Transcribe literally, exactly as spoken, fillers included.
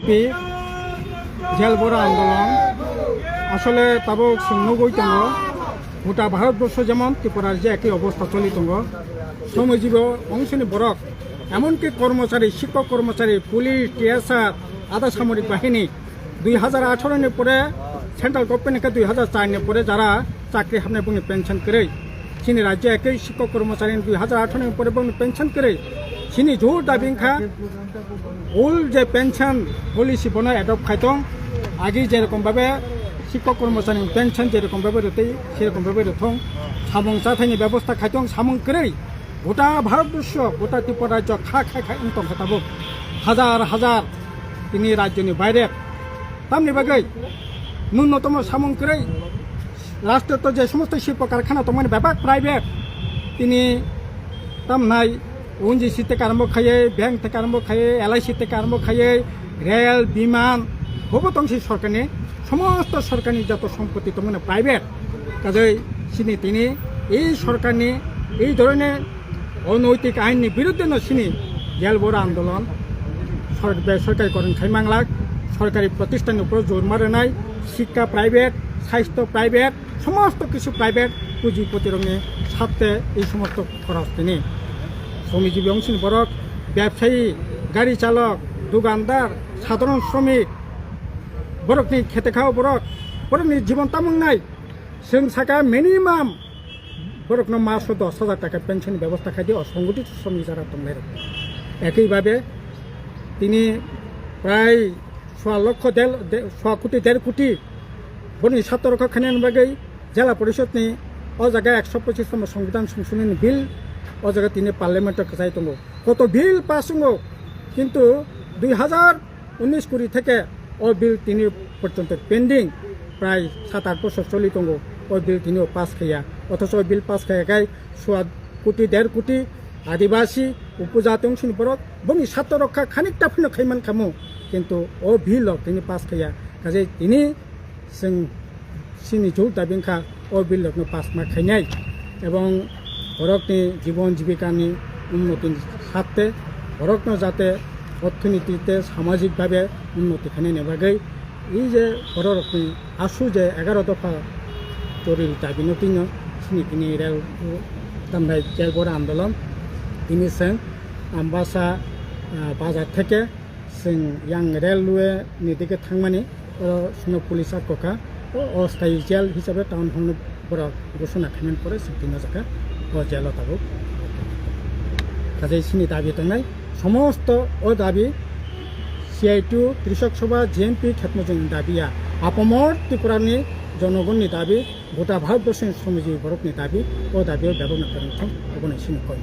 P jel bora andolon asole tabuk chwng nugwi tongo. Gota Bharatborsho jemon Tripura je ekhi obostha choli tongo. Somojjibo ongsoni borok, emonki kormochari, sikkok kormochari, police, T S R, adha samorik bahini dui hajar atharo ni pore, central government ni khe dui hajar char ni pore jara chakri hapnai bongni pension kwrwi. Chini rajya ekhi sikkok kormochari ni dui hajar atharo ni pore bongni pension kwrwi. Chini jor dabi wngkha, old je pension policy bono adopt khai tong. Agi jerokom babe sikkok kormochari ni pension jerokom babe rwtwi, serokom babe rwthong. Samung chathaini bebosta khai tong, samung kwrwi. Gota Bharatborsho, gota Tripura rajyo kha kha kha wng tongkha tabuk. Hajar hajar tini rajyoni baire. Tamni bagwi nunnotomo samung kwrwi, rashtrito je somosto shilpo karkhana tongmani bebak private. Tini tamnai O N G C theke arombo khaiwi, bank theke arombo khaiwi, L I C theke arombo khaiwi, rel, biman, bobo tongsi sorkarni, somosto sorkarni joto sompoti tongmani private. Kajai chini tini ei sorkarni ei dhoroner onaitik ainni biruddhe no chini jel bora andolon sor-, besorkari koron khai manglak, sorkari protisthanni upor jor ma rwnai, sikka private, sastho private, somosto kisu private, pujipotirokni satte ei somosto khoros tini. Sromijjibi ongsini borok, bebsayi, gari chalok, dugandar, sadharon sromik, borokni khete khao borok, borokni jibon tamung nai. Chwng saka minimum borokno maso dos hajar taka pension ni bebosta khai di, o songgothito sromik jara tongnai rok. Ekhi babe tini prai swa lokho del, de-, swa koti der koti borokni satto rokha khainani bagwi jela porishod ni o jaga ekso pochis tamo songbidan songsunini bill o jaga tini parliament o kwchai tongo. Koto bill pass wngo, kintu dui hajar unis kuri theke o bill tini porjonto pending, prai sat at bochor choli tongo, o bill tini o pass khaiya. Othocho o bill pass khaiya khai swa koti, der koti Adibasi, upojati ongsini borok boni satto rokha khanikta phano khaiman khamu, kintu o bill rok tini pass khaiya. Kajai tini chwng chini jor dabi wngkha o bill rokno pass ma khainai, ebong borokni jibon jibikani unnoti ni satte borokno jate orthonoitik tei samajik babe unnoti khainani bagwi ei je bororokni aswk je egaro dopha choril dabi no twino chini tini rel tambai jel bora andolon tini chwng Ambasa, ah, bazar theke chwng yang railway ni dike thangmani, oro chwngno police atkokha, o, o sthayi jail hisabe town hall no borok ghosona khaimani pore chwng tini o jaga o jail o tabuk. Kajai chini dabi tongnai, somosto o dabi C I T U, Krishok Sabha, J M P, Khepmojong ni dabi ya, apamor Tripura ni jonogonni dabi, gota Bharat borsoni sromijjibi borokni dabi, o dabi o bebak no kwrwng thung, obo no chini koi.